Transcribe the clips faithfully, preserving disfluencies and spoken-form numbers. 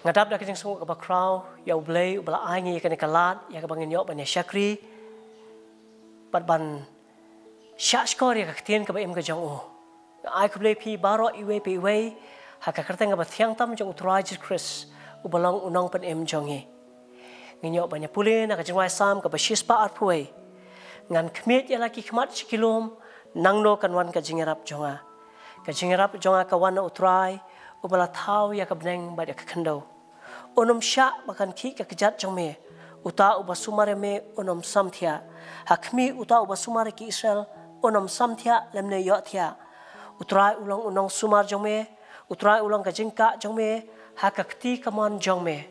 Nga dap da ka jingsngew kaba khraw ïa U Blei uba la ai ngi ïa kane ka lad ïa kaba ngin ïoh ban ïa shakri bad ban shah shkor ïa ka ktien kaba im ka jong u. Nga ai khublei phi baroh iwei pa iwei ha ka kyrteng kaba thiang tam jong U Trai Jisu Khrist uba long U Nongpynim jong ngi. Ngin ïoh ban ïa pule na ka jingrwai Salm kaba shispah arphew wei. Ngan khmied ïa la ki khmat sha ki lum, nangno kan wan ka jingïarap jong nga? Ka jingïarap jong nga ka wan na U Trai uba la thaw ïa ka bneng bad ïa ka khyndew. Un ym shah ba kan khih ka kjat jong me. Uta uba sumar ïa me un ym samthiah. Ha khmih uta uba sumar ïa ki Israel un ym samthiah lymne ïohthiah. U Trai u long u nongsumar jong me. U Trai u long ka jingkah jong me ha ka kti kamon jong me.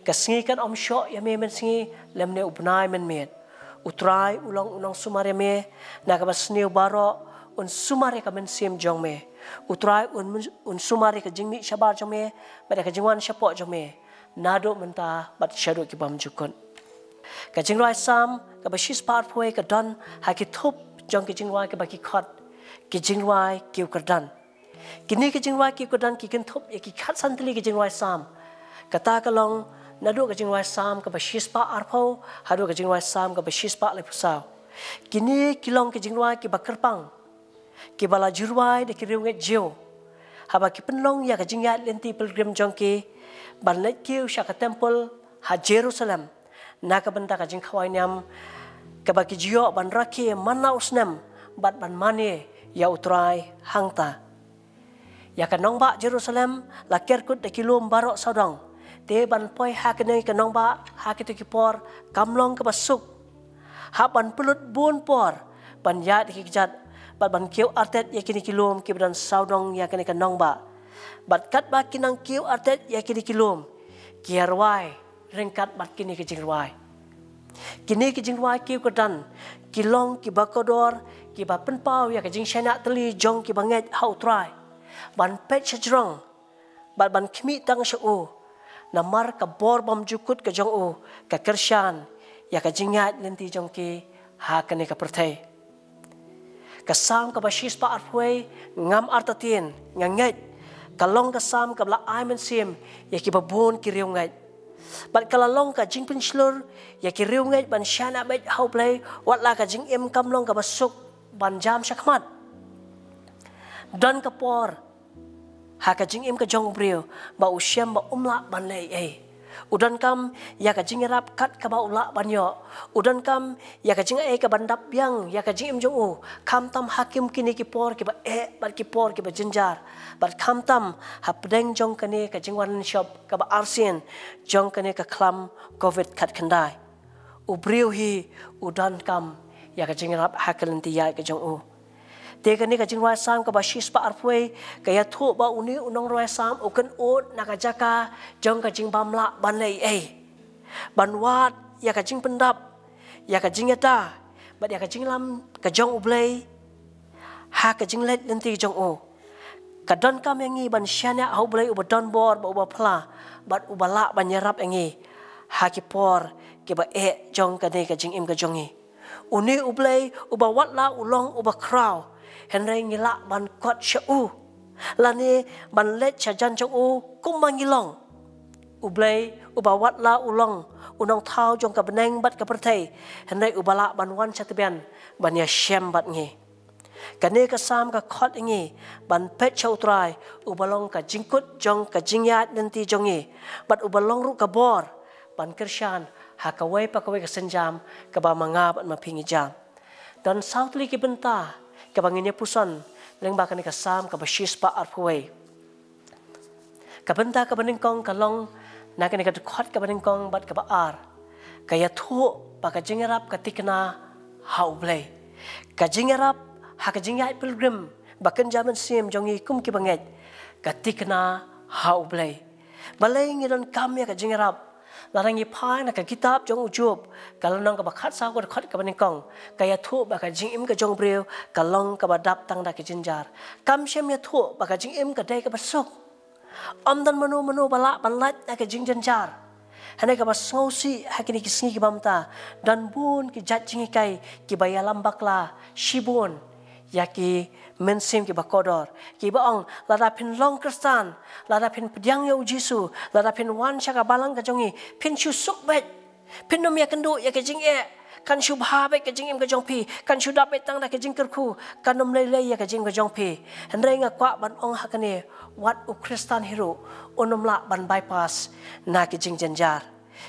Ka sngi kan ym shoh ïa me mynsngi lymne u bnai mynmiet. U Trai u long u nongsumar ïa me, na kaba sniew baroh un sumar ïa ka mynsiem jong me. U Trai un, un sumar ïa ka jingmih shabar jong me bad ïa ka jingwan shapoh jong me, naduh mynta bad shaduh ki bymjukut. Ka jingrwai Salm kaba shispah arphew wei ka don ha ki thup jong ki jingrwai kiba ki khot ki jingrwai kiew kyrdan. Kine ki jingrwai kiew kyrdan ki kynthup ïa ki khatsan tylli ki jingrwai Salm. Kata ka long naduh ka jingrwai Salm kaba shispah arphew haduh ka jingrwai Salm kaba shispah laiphew saw. Kine ki long ki jingrwai kiba kyrpang, kiba la jingrwai da ki riewngeit Jiw haba ki pynlong ïa ka jingïaid lynti pilgrim jong ki ban leit kiew sha ka templ ha Jerusalem na ka bynta ka jingkhawai niam kaba ki ju ïoh ban rakhe man la u snem bad ban mane ïa U Trai hangta. Ïa ka nongbah Jerusalem la kerkut da ki lum baroh sawdong. Te ban poi ha kane ka nongbah ha kito ki por kam long kaba suk. Hap ban pynlut bun por ban ïaid da ki kjat bad ban kiew artet ïa kine ki lum kiba don sawdong ïa kane ka nongbah. Bad katba ki nang kiew artet ïa kine ki lum, ki ïa rwai ryngkat bad kine ki jingrwai. Kine ki jingrwai kiew kyrdan ki long kiba kordor, kiba pynpaw ïa ka jingshaniah tylli jong kiba ngeit ha U Trai ban peit sha jrong bad ban khmih tang sha u, namar ka bor bymjukut ka jong u ka kyrshan ïa ka jingïaid lynti jong ki ha kane ka pyrthei. Ka Salm kaba shispah arphew wei, ngam artatien, nga ngeit ka long ka Salm kaba la ai mynsiem ïa kiba bun ki riewngeit. Bad ka la long ka jingpynshlur ïa ki riewngeit ban shaniah beit ha U Blei wat la ka jingim kam long kaba suk ban jam shakhmat. Don ka por ha ka jingim ka jong u briew ba u shem ba um lah ban leh ei ei. U donkam ïa ka jingïarap kat kaba u lah ban ïoh. U donkam ïa ka jingaiei kaban dap biang ïa ka jingim jong u, khamtam ha kum kine ki por kiba eh bad ki por kiba jynjar, bad khamtam hapdeng jong kane ka jingwan lynshop kaba arsien jong kane ka khlam Covid khatkhyndai. U briew hi u donkam ïa ka jingïarap ha ka lynti ïaid ka jong u. Te kane ka jingrwai Salm kaba shispah arphew wei ka ïathuh ba une u nongrwai Salm u kynud na ka jaka jong ka jingbymlah ban leh ei ei, ban wad ïa ka jingpyndap, ïa ka jingïada bad ïa ka jinglam ka jong U Blei ha ka jingleit lynti jong u. Ka donkam ïa ngi ban shaniah ha U Blei uba don bor bad uba pla bad uba lah ban ïarap ïa ngi ha ki por kiba eh jong kane ka jingim ka jong ngi. Une U Blei uba wat la u long uba khraw, hynrei ngi lah ban kot sha u lane ban leit sha jan jong u kumba ngi long. U Blei uba wat la u long u nongthaw jong ka bneng bad ka pyrthei, hynrei uba lah ban wan sha tbian ban ïashem bad ngi. Kane ka Salm ka khot ïa ngi ban peit sha U Trai uba long ka jingkut jong ka jingïaid lynti jong ngi bad uba long ruh ka bor ban kyrshan ha kawei pa kawei ka sienjam kaba ma nga bad ma phi ngi jam. Don saw tylli ki bynta kiba ngin ïa puson lyngba kane ka Salm kaba shispah arphew wei. Ka bynta kaba nyngkong ka long na kane ka dkhot kaba nyngkong bad kaba ar, ka ïathuh ba ka jingïarap ka thikna ha U Blei. Ka jingïarap ha ka jingïaid pilgrim ba kynja mynsiem jong ngi kum kiba ngeit ka thikna ha U Blei. Balei ngi donkam ïa ka jingïarap? Lada ngi phai na ka kitab jong u Job, ka lynnong kaba khatsaw, ka dkhot kaba nyngkong, ka ïathuh ba ka jingim ka jong u briew ka long kaba dap tang da ki jynjar. Kam shym ïathuh ba ka jingim ka dei kaba suk. Ym don mano mano ba lah ban lait na ka jingjynjar. Hynrei kaba sngewsih ha kine ki sngi kiba mynta, don bun ki jait jinghikai kiba ïalam bakla shibun ïa ki mynsiem kiba kordor, kiba ong, lada phin long Khristan, lada phin pdiang ïa u Jisu, lada phin wan sha ka balang ka jong ngi, phin shu suk beit. Phin ym ïakynduh ïa ka jingeh. Kan shu bha beit ka jingim ka jong phi, kan shu dap beit tang da ka jingkyrkhu, kan ym lei lei ïa ka jingim ka jong phi. Hynrei nga kwah ban ong ha kane, wat u Khristan hi ruh un ym lah ban bypass na ki jingjynjar.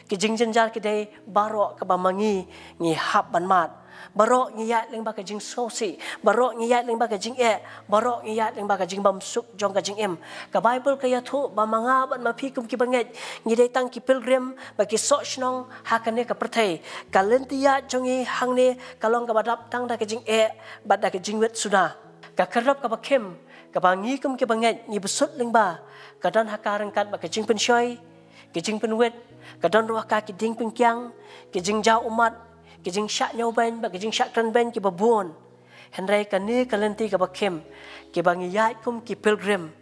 Ki jingjynjar ki dei baroh kaba ma ngi ngi hap ban mad. Baroh ngi ïaid lyngba ka jingsngewsih, baroh ngi ïaid lyngba ka jingeh, baroh ngi ïaid lyngba ka jingbymsuk jong ka jingim. Ka Baibl ka ïathuh ba ma nga bad ma phi kum ki bangeit, ngi dei tang ki pilgrim ba ki soh shnong ha kane ka pyrthei. Ka lynti ïaid jong ngi hangne ka long kaba dap tang da ka jingeh bad da ka jingwit suda. Ka khyrdop kaba khim kaba ngi kum ki bangeit ngi bsut lyngba ka don ha ka ryngkat bad ka jingpynshoi, ka jingpynwit, ka don ruh ha ka ki diengpyngkiang, ka jingjaw ummat, ka jingshah ñiewbeiñ bad ka jingshah kren beiñ kiba bun. Hynrei kane ka lynti kaba khim, kiba ngi ïaid kum ki pilgrim,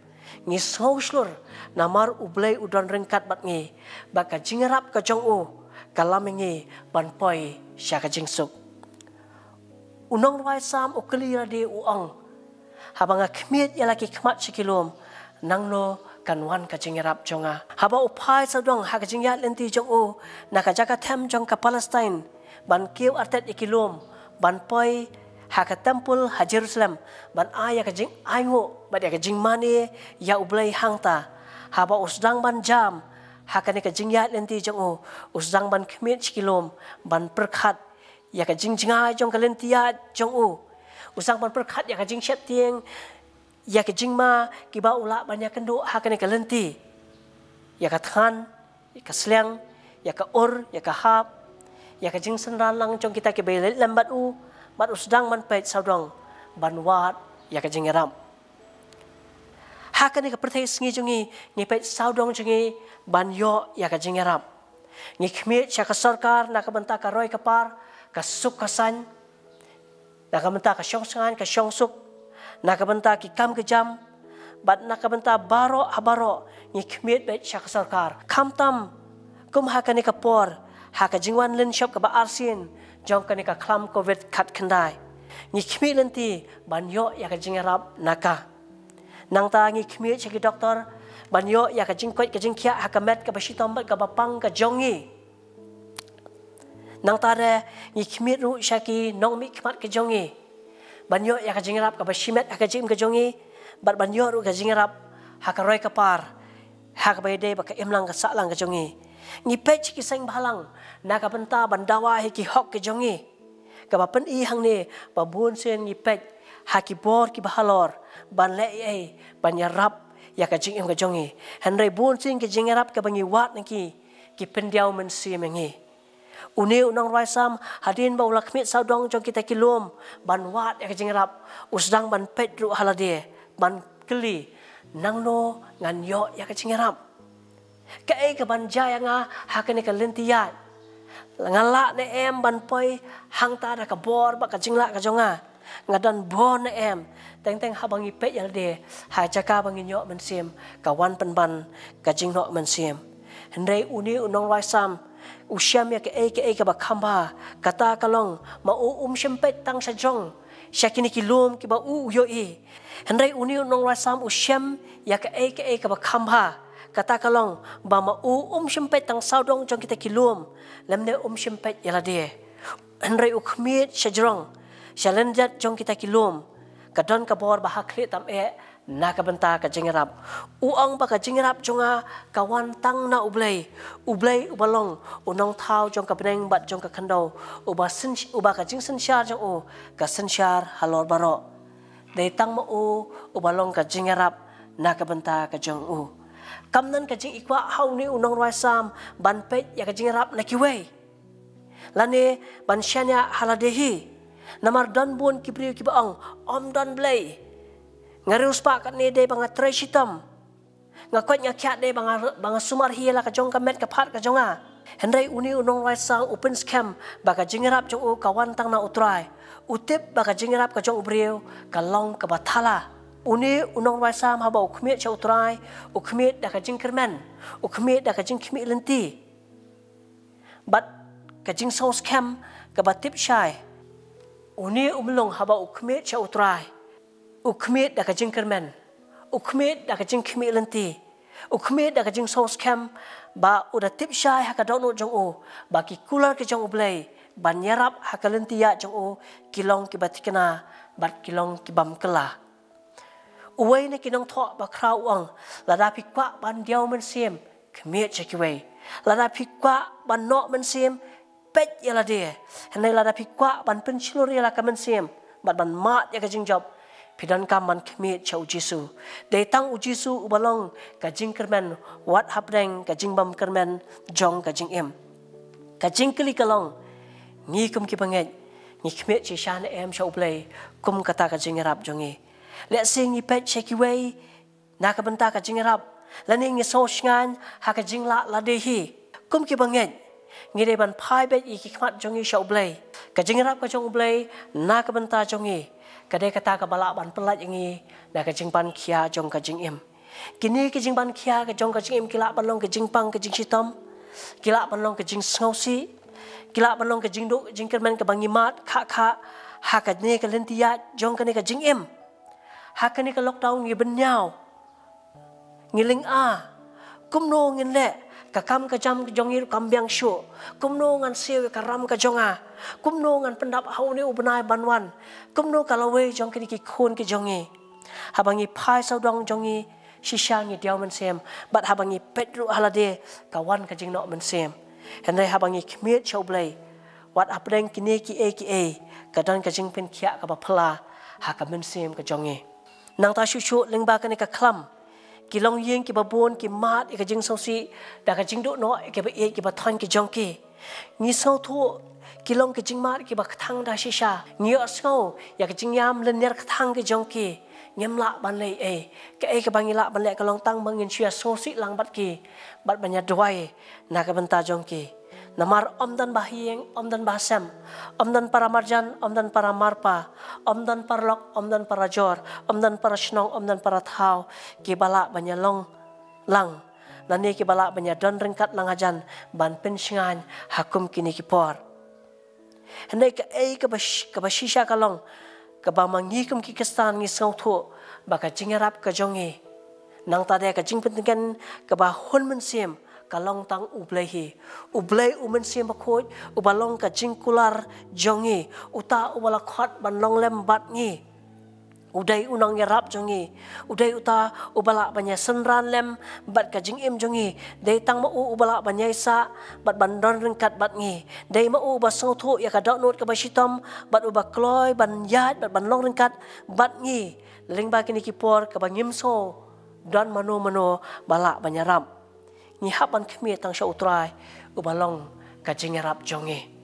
ngi sngewshlur namar U Blei u don ryngkat bad ngi, bad ka jingïarap ka jong u ka lam ïa ngi ban poi sha ka jingsuk. U nongrwai Salm u kylli ïa lade, u ong, haba nga khmied ïa la ki khmat sha ki lum, nangno kan wan ka jingïarap jong nga? Haba u phai sawdong ha ka jingïaid lynti jong u na ka jaka them jong ka Palestine, ban kiew artet ïa ki lum ban poi ha ka templ ha Jerusalem, ban ai ïa ka jingainguh bad ïa ka jingmane ïa U Blei hangta, haba u sdang ban jam ha kane ka jingïaid lynti jong u, u sdang ban khmied sha ki lum ban pyrkhat ïa ka jingjngai jong ka lynti ïaid jong u. U sdang ban pyrkhat ïa ka jingsheptieng, ïa ka jingma kiba u lah ban ïakynduh ha kane ka lynti, ïa ka thngan, ïa ka sliang, ïa ka ur, ïa ka hap, ïa ka jingsynran lang jong kita kiba ïaleit lem bad u, bad u sdang ban peit sawdong ban wad ïa ka jingïarap. Ha kane ka pyrthei sngi jong ngi, ngi peit sawdong jong ngi ban ïoh ïa ka jingïarap. Ngi khmied sha ka sorkar na ka bynta ka roi ka par, ka suk ka saiñ, na ka bynta ka shongsngain ka shongsuk, na ka bynta ki kam ki jam, bad na ka bynta baroh ha baroh ngi khmied beit sha ka sorkar. Khamtam kum ha kane ka por, ha ka jingwan lynshop kaba arsien jong kane ka khlam covid khatkhyndai, ngi khmied lynti ban ïoh ïa ka jingïarap na ka. Nangta ngi khmied sha ki doktor ban ïoh ïa ka jingkoit ka jingkhiah ha ka met kaba shitom bad kaba pang ka jong ngi. Nangta re ngi khmied ruh sha ki nongmihkhmat ka jong ngi ban ïoh ïa ka jingïarap kaba shimet ha ka jingim ka jong ngi, bad ban ïoh ruh ka jingïarap ha ka roi ka par, ha kaba ïadei bad ka imlang ka sahlang ka jong ngi. Ngi peit sha ki seng bhalang na ka bynta ban dawa ïa ki hok ka jong ngi. Kaba pyni hangne ba bun sien ngi peit ha ki bor kiba halor ban leh ei ei ban ïarap ïa ka jingim ka jong ngi. Hynrei bun sien ki jingïarap kaba ngi wad na ki, ki pyndiaw mynsiem ïa ngi. Une u nongrwai Salm, hadien ba u la khmied sawdong jong kita ki lum ban wad ïa ka jingïarap, u sdang ban peit ruh ha lade, ban kylli, nangno ngan ïoh ïa ka jingïarap? Kaei kaban jia ïa nga ha kane ka lynti ïaid? Nga lah ne em ban poi hangta da ka bor bad ka jinglah ka jong nga? Nga don bor ne em? Teng teng haba ngi peit ïa lade, ha jaka ba ngin ïoh mynsiem, ka wan pynban ka jingnoh mynsiem. Hynrei une u nongrwai Salm u shem ïa kaei kaei kaba kham bha. Kata ka long, ma u um shym peit tang sha jrong, sha kine ki lum kiba u u ïohi. Hynrei une u nongrwai Salm u shem ïa kaei kaei kaba kham bha. Kata ka long ba ma u um shym peit tang sawdong jong kita ki lum, lymne um shym peit ïa lade. Hynrei u khmied sha jrong, sha lyndet jong kita ki lum, ka don ka bor ba ha khlieh tam eh na ka bynta ka jingïarap. U ong ba ka jingïarap jong nga ka wan tang na U Blei, U Blei uba long u nongthaw jong ka bneng bad jong ka khyndew, uba syn-, uba ka jingsynshar jong u ka synshar halor baroh. Dei tang ma u uba long ka jingïarap na ka bynta ka jong u. Kam don ka jingikwah ha une u nongrwai Salm ban peit ïa ka jingïarap na kiwei, lane ban shaniah ha lade hi. Namar don bun ki briew kiba ong, ym don Blei. Nga riewspah katne dei ba nga trei shitom. Nga koit nga khiah dei ba nga, ba nga sumar hi ïa la ka jong ka met ka phad ka jong nga. Hynrei une u nongrwai sam u pynskhem ba ka jingïarap jong u ka wan tang na u Trai. U tip ba ka jingïarap ka jong u briew ka long kaba thala. Une u nongrwai sam haba u khmih sha u Trai, u khmih da ka jingkyrmen, u khmih da ka jingkhmih lynti bad ka jingsngewskhem kaba tip shai. Une u mlung haba u khmih sha u Trai, u khmih da ka jingkyrmen, u khmih da ka jingkhmih lynti, u khmih da ka jingsngewskhem ba u da tip shai ha ka dohnud jong u ba ki kular ki jong U Blei ban ïarap ha ka lynti ïaid jong u ki long kiba thikna bad ki long ki bym kylla. Uwei na ki nongthoh bakhraw u ong, lada phi kwah ban diaw mynsiem, khmih sha kiwei. Lada phi kwah ban noh mynsiem, peit ïa lade. Hynrei lada phi kwah ban pynshlur ïa la ka mynsiem bad ban mad ïa ka jingjop, phi donkam ban khmih sha u Jisu. Dei tang u Jisu uba long ka jingkyrmen wat hapdeng ka jingbymkyrmen jong ka jingim. Ka jingkylli ka long, ngi kum ki bangeit, ngi khmih shisha ne em sha U Blei kum kata ka jingïarap jong ngi? Lehse ngi peit sha kiwei na ka bynta ka jingïarap, lane ngi sngewshngaiñ ha ka jinglah lade hi. Kum ki bangeit, ngi dei ban phai beit ïa ki khmat jong ngi sha U Blei. Ka jingïarap ka jong U Blei na ka bynta jong ngi ka dei kata kaba lah ban pyllait ïa ngi na ka jingpang khia jong ka jingim. Kine ki jingpang khia ka jong ka jingim ki lah ban long ka jingpang ka jingshitom, ki lah ban long ka jingsngewsih, ki lah ban long ka jingduh jingkyrmen kaba ngi mad khah khah ha kane ka lynti ïaid jong kane ka jingim. Ha kane ka lockdown ngi bynñiaw, ngi lynga, kumno ngin leh, ka kam ka jam ka jong ngi ruh kam biang shuh. Kumno ngan siew ïa ka ram ka jong nga? Kumno ngan pyndap ha une u bnai ban wan? Kumno ka lawei jong kine ki khun ki jong ngi? Haba ngi phai sawdong jong ngi shisha ngi diaw mynsiem, bad haba ngi peit ruh ha lade ka wan ka jingnoh mynsiem. Hynrei haba ngi khmih sha U Blei, wat hapdeng kine kiei kiei ka don ka jingpynkhiah kaba phylla ha ka mynsiem ka jong ngi. Nangta shuh shuh lyngba kane ka khlam, ki longïing kiba bun ki mad ïa ka jingsngewsih da ka jingduh noh ïa kiba ïeit kiba thoiñ ki jong ki. Ngi sngewthuh ki long ki jingmad kiba kthang da shisha. Ngi ïohsngew ïa ka jingïam lynñiar kthang ki jong ki. Ngim lah ban leh ei. Kaei kaba ngi lah ban leh ka long tang ba ngin shu ïa sngewsih lang bad ki bad ban ïa duwai na ka bynta jong ki. Namar ym don ba ha ïing, ym don ba ha sem, ym don para marjan, ym don para marpa, ym don paralok, ym don para jor, ym don para shnong, ym don para thaw kiba lah ban ïa long lang, lane kiba lah ban ïa don ryngkat lang hajan ban pynshngaiñ ha kum kine ki por. Hynrei kaei kaba sh-, kaba shisha ka long, kaba ma ngi kum ki Khristan ngi sngewthuh ba ka jingïarap ka jong ngi, nangta de ka jingpyntngen kaba hun mynsiem, ka long tang U Blei hi. U Blei U Mynsiem Bakhuid, uba long ka jingkular jong ngi, uta uba la khot ban long lem bad ngi. U dei u nongïarap jong ngi. U dei uta uba lah ban ïa synran lem bad ka jingim jong ngi. Dei tang ma u uba lah ban ïaisah bad ban don ryngkat bad ngi. Dei ma u uba sngewthuh ïa ka dohnud kaba shitom bad uba kloi ban ïaid bad ban long ryngkat bad ngi lyngba kine ki por kaba ngim sngew don mano mano ba lah ban ïarap. Ngi hap ban khmih tang sha U Trai uba long ka jingïarap jong ngi.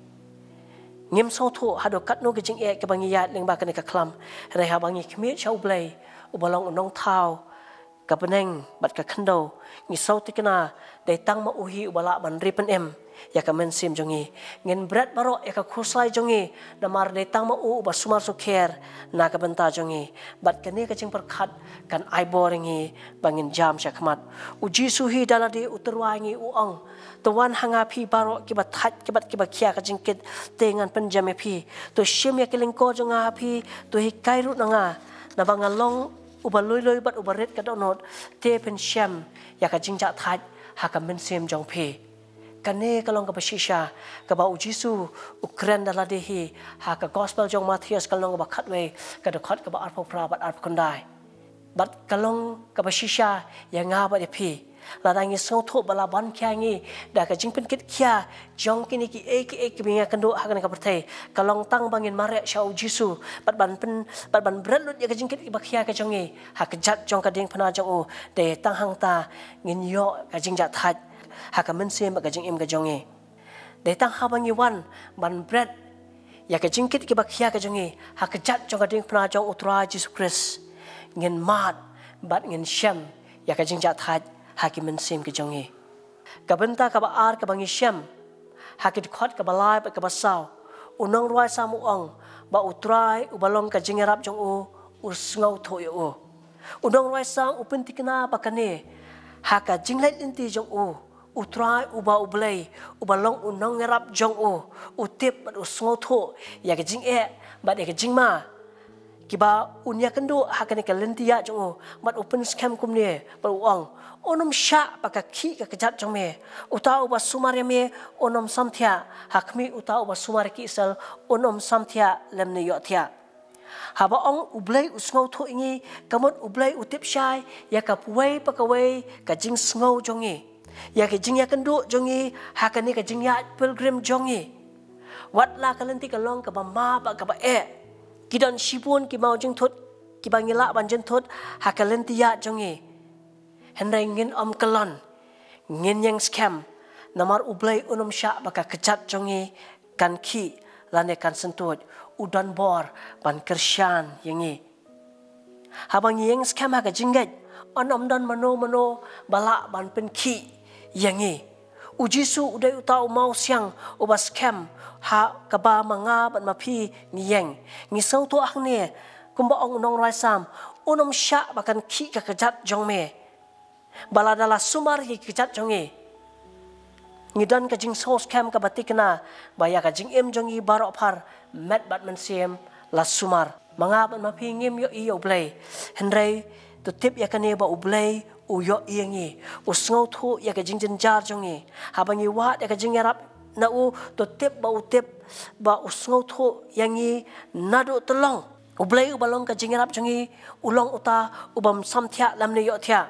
Ngim sngewthuh haduh katno ka jingeh kaba ngi ïaid lyngba kane ka khlam. Hynrei haba ngi khmih sha U Blei uba long u nongthaw ka bneng bad ka khyndew, ngi sngewthikna dei tang ma u hi uba lah ban ri pynim ïa ka mynsiem jong ngi. Ngin bret baroh ïa ka khuslai jong ngi, namar dei tang ma u uba sumar sukher na ka bynta jong ngi. Bad kane ka jingpyrkhat kan ai bor ïa ngi ba ngin jam sha khmat. U Jisu hi da lade u tyrwa ïa ngi, u ong, to wan ha nga phi baroh kiba thait, kiba, kiba khia ka jingkit, te ngan pynjem ïa phi. To shim ïa ki lyngkor jong nga ha phi, to hikai ruh na nga. Naba nga long uba lui lui bad uba rit ka dohnud, te phin shem ïa ka jingjahthait ha ka mynsiem jong phi. Kane ka long kaba shisha kaba u Jisu u kren da lade hi ha ka Gospel jong u Mathaios ka lynnong kaba khatwei, ka dkhot kaba arphew phra bad arphew khyndai. Bad ka long kaba shisha ïa nga bad ïa phi. Lada ngi sngewthuh ba la ban khia ïa ngi da ka jingpynkit khia jong kine kiei kiei kiba ngi ïakynduh ha kane ka pyrthei, ka long tang ba ngin mareh sha u Jisu bad ban pyn, bad ban bret lut ïa ka jingkit kiba khia ka jong ngi ha kjat jong ka diengphna jong u. Dei tang hangta ngin ïoh ka jingjahthait ha ka mynsiem bad ka jingim ka jong ngi. Dei tang haba ngi wan ban bret ïa ka jingkit kiba khia ka jong ngi ha kjat jong ka diengphna jong u Trai Jisu Khrist, ngin mad bad ngin shem ïa ka jingjahthait ha ki mynsiem ki jong ngi. Ka bynta kaba ar kaba ngi shem Ha ki dkhot kaba lai bad kaba saw, u nongrwai Salm u ong ba U Trai uba long ka jingïarap jong u, u sngewthuh ïa u. U nongrwai Salm u pynthikna ba kane, ha ka jingleit lynti jong u, U Trai uba U Blei, uba long u nongïarap jong u, u tip bad u sngewthuh ïa ka jingeh bad ïa ka jingma kiba un ïakynduh ha kane ka lynti ïaid jong u, bad u pynskhem kumne, bad u ong, un ym shah ba ka khih ka kjat jong me. Uta uba sumar ïa me un ym samthiah, ha khmih, uta uba sumar ïa ki Israel un ym samthiah lymne ïohthiah. Haba ong U Blei u sngewthuh ïa ngi, ka mut U Blei u tip shai ïa kawei pa kawei ka jingsngew jong ngi, ïa ka jingïakynduh jong ngi ha kane ka jingïaid pilgrim jong ngi. Wat la ka lynti ka long kaba ma bad kaba eh, ki don shibun ki mawjingthut kiba ngi lah ban jynthut ha ka lynti ïaid jong ngi. Hynrei ngin ym kyllon, ngin ïeng skhem, namar U Blei un ym shah ba ka kjat jong ngi kan khih lane kan syntuid. U don bor ban kyrshan ïa ngi. Haba ngi ïeng skhem ha ka jingngeit, un ym don mano mano ba lah ban pynkhih ïa ngi. U Jisu u dei uta u mawsiang uba skhem ha kaba ma nga bad ma phi ngi ïeng. Ngi sngewthuh hangne, kumba ong u nongrwai Salm, un ym shah ba kan khih ka kjat jong me. Ba lada la sumar ïa ki kjat jong ngi, ngi don ka jingsngew skhem kaba thikna ba ïa ka jingim jong ngi baroh phar, met bad mynsiem, la sumar. Ma nga bad ma phi ngim ïohi ïa U Blei, hynrei to tip ïa kane ba U Blei u ïohi ïa ngi, u sngewthuh ïa ka jingjynjar jong ngi. Haba ngi wad ïa ka jingïarap na u, to tip ba u tip, ba u sngewthuh ïa ngi naduh tyllong. U Blei uba long ka jingïarap jong ngi, u long uta u bym samthiah lymne ïohthiah.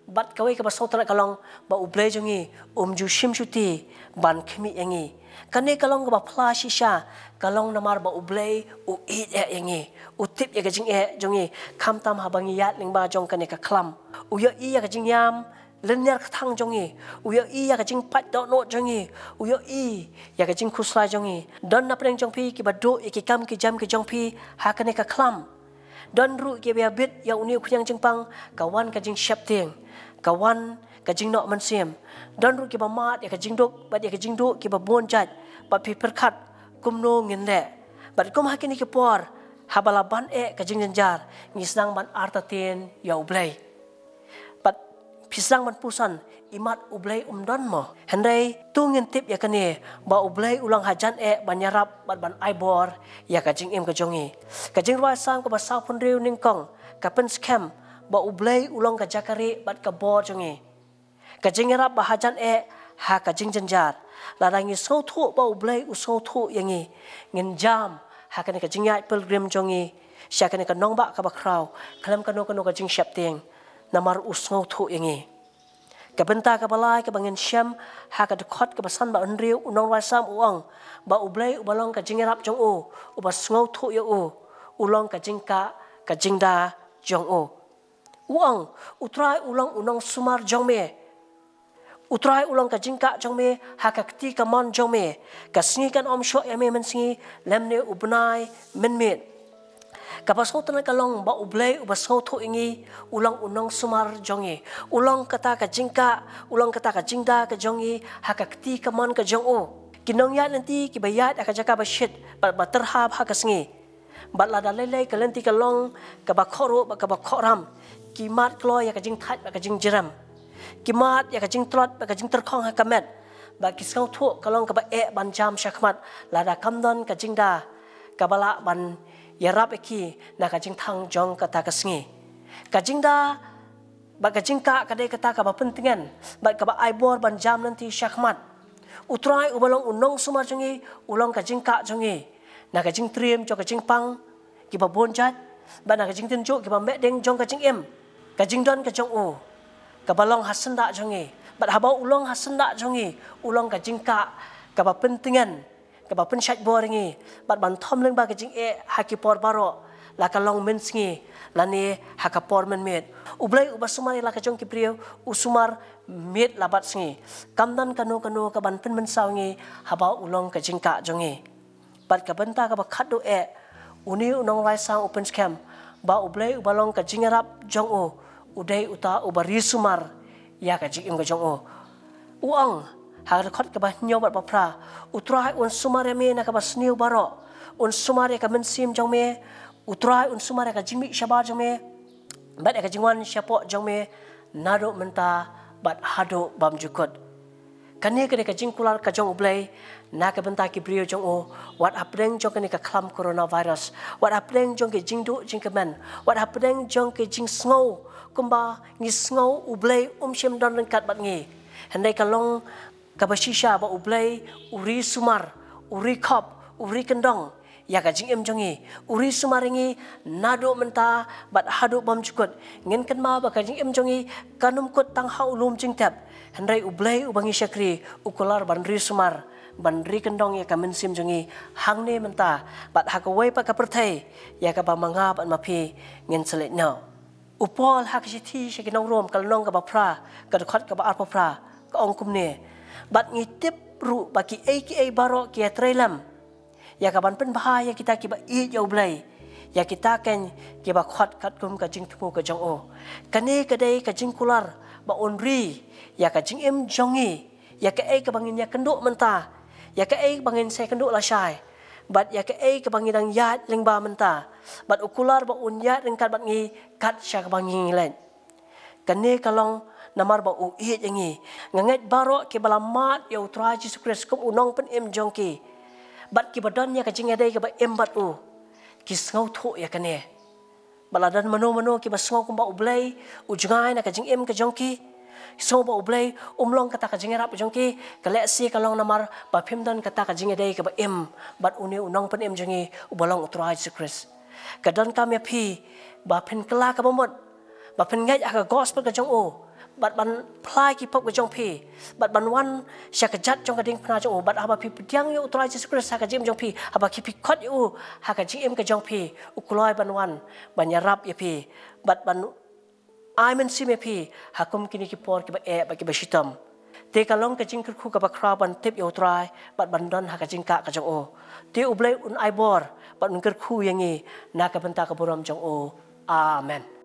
Bad kawei kaba sngewtynnat ka long ba U Blei jong ngi um ju shim shuti ban khmih ïa ngi. Kane ka long kaba phla shisha, ka long namar ba U Blei u ïeit eh ïa ngi, u tip ïa ka jingeh jong ngi, khamtam haba ngi ïaid lyngba jong kane ka khlam. U ïohi ïa ka jingïam lynñiar kthang jong ngi, u ïohi ïa ka jingpait dohnud jong ngi, u ïohi ïa ka jingkhuslai jong ngi. Don na pdeng jong phi kiba duh ïa ki kam ki jam ki jong phi ha kane ka khlam. Don ruh kiba ïabit ïa une u khñiang jingpang, ka wan ka jingsheptieng, ka wan ka jingnoh mynsiem. Don ruh kiba mad ïa ka jingduk bad ïa ka jingduh kiba bun jait, bad phi pyrkhat kumno ngin leh. Bad kum ha kine ki por, haba la ban eh ka jingjynjar, ngi sdang ban artatien ïa U Blei. Bad phi sdang ban puson, imat U Blei um don mo? Hynrei to ngin tip ïa kane, ba U Blei u long hajan eh ban ïarap bad ban ai bor ïa ka jingim ka jong ngi. Ka jingrwai Salm kaba sawphew hynriew nyngkong ka pynskhem ba U Blei u long ka jaka rieh bad ka bor jong ngi, ka jingïarap ba hajan eh ha ka jingjynjar. Lada ngi sngewthuh ba U Blei u sngewthuh ïa ngi, ngin jam ha kane ka jingïaid pilgrim jong ngi sha kane ka nongbah kaba khraw khlem kano kano ka jingsheptieng, namar u sngewthuh ïa ngi. Ka bynta kaba lai kaba ngin shem ha ka dkhot kaba san bad hynriew, u nongrwai Salm u ong ba U Blei uba long ka jingïarap jong u, uba sngewthuh ïa u, u long ka jingkah ka jingda jong u. U ong, U Trai u long u nongsumar jong me. U Trai u long ka jingkah jong me ha ka kti kamon jong me. Ka sngi kan ym shoh ïa me mynsngi, lymne u bnai mynmiet. Kaba sngewtynnat ka long ba U Blei uba sngewthuh ïa ngi, u long u nongsumar jong ngi. U long kata ka jingkah, u long kata ka jingda ka jong ngi ha ka kti kamon ka jong u. Ki nongïaid lynti kiba ïaid ha ka jaka ba shit bad ba tyrha ha ka sngi, bad lada lei lei ka lynti ka long kaba khohruh bad kaba khohram, ki mad kloi ïa ka jingthait bad ka jingjrem. Ki mad ïa ka jingtlot bad ka jingtyrkhong ha ka met, bad ki sngewthuh ka long kaba eh ban jam shakhmat lada kam don ka jingda kaba lah ban ïarap ïa ki na ka jingthang jong kata ka sngi. Ka jingda bad ka jingkah ka dei kata kaba pyntngen bad kaba ai bor ban jam lynti shakhmat. U Trai uba long u nongsumar jong ngi, u long ka jingkah jong ngi na ka jingtriem jong ka jingpang kiba bun jait, bad na ka jingtynjuh kiba meh ding jong ka jingim. Ka jingdon ka jong u kaba long ha syndah jong ngi, bad haba u long ha syndah jong ngi, u long ka jingkah kaba pyntngen, kaba pynshait bor ïa ngi, bad ban thom lyngba ka jingeh ha ki por baroh, la ka long mynsngi lane ha ka por mynmiet. U Blei uba sumar ïa la ka jong ki briew, u sumar miet la bad sngi. Kam don kano kano kaban pynmynsaw ïa ngi haba u long ka jingkah jong ngi. Bad ka bynta kaba khatduh eh, une u nongrwai Salm u pynskhem ba U Blei uba long ka jingïarap jong u, u dei uta uba ri sumar ïa ka jingim ka jong u. U ong, Ha ka dkhot kaba hynñiew bad ba phra, U Trai un sumar ïa me na kaba sniew baroh. Un sumar ïa ka mynsiem jong me. U Trai un sumar ïa ka jingmih shabar jong me bad ïa ka jingwan shapoh jong me naduh mynta bad haduh bymjukut. Kane ka dei ka jingkular ka jong U Blei na ka bynta ki briew jong u, wat hapdeng jong kane ka khlam coronavirus, wat hapdeng jong ki jingduh jingkmen, wat hapdeng jong ki jingsngew kumba ngi sngew U Blei um shym don ryngkat bad ngi. Hynrei ka long kaba shisha ba U Blei u ri sumar, u ri khop, u ri kyndong ïa ka jingim jong ngi. U ri sumar ïa ngi naduh mynta bad haduh bymjukut. Ngin kynmaw ba ka jingim jong ngi kan ym kut tang ha u lum jingtep. Hynrei U Blei uba ngi shakri u kular ban ri sumar, ban ri kyndong ïa ka mynsiem jong ngi hangne mynta bad ha kawei pat ka pyrthei ïa kaba ma nga bad ma phi ngin sa leit noh. U Paul ha ka shithi sha ki nong Rom, ka lynnong kaba phra, ka dkhot kaba arphew phra, ka ong kumne: Bad ngi tip ruh ba kiei kiei baroh ki ïatrei lem ïa ka ban pynbha ïa kita kiba ïeit ïa U Blei, ïa kita keiñ kiba khot katkum ka jingthmu ka jong u. Kane ka dei ka jingkular ba un ri ïa ka jingim jong ngi, ïa kaei kaba ngin ïakynduh mynta, ïa kaei ba ngin sa ïakynduh lashai, bad ïa kaei kaba ngi dang ïaid lyngba mynta. Bad u kular ba un ïaid ryngkat bad ngi kat sha kaba ngi leit. Kane ka long namar ba u ïeit ïa ngi. Nga ngeit baroh kiba la mad ïa U Trai Jisu Khrist kum u nongpynim jong ki bad kiba don ïa ka jingïadei kaba im bad u, ki sngewthuh ïa kane. Bad la don mano mano kiba sngew kumba U Blei u jngai na ka jingim ka jong ki, sngew ba U Blei um long kata ka jingïarap ka jong ki, ka lehse ka long namar ba phim don kata ka jingïadei kaba im bad une u nongpynim jong ngi uba long U Trai Jisu Khrist. Ka donkam ïa phi ba phin kylla kaba mut, ba phin ngeit ha ka gospel ka jong u, bad ban phla ïa ki pop ka jong phi, bad ban wan sha ka jait jong ka diengphna jong u, bad haba phi pdiang ïa U Trai Jisu Khrist ha ka jingim jong phi, haba phi khot ïa u ha ka jingim ka jong phi, u kloi ban wan ban ïarap ïa phi bad ban ai mynsiem ïa phi ha kum kine ki por kiba eh bad kiba shitom. Te ka long ka jingkyrkhu kaba khraw ban tip ïa U Trai bad ban don ha ka jingkah ka jong u. Te U Blei un ai bor bad un kyrkhu ïa ngi na ka bynta ka burom jong u. Amen.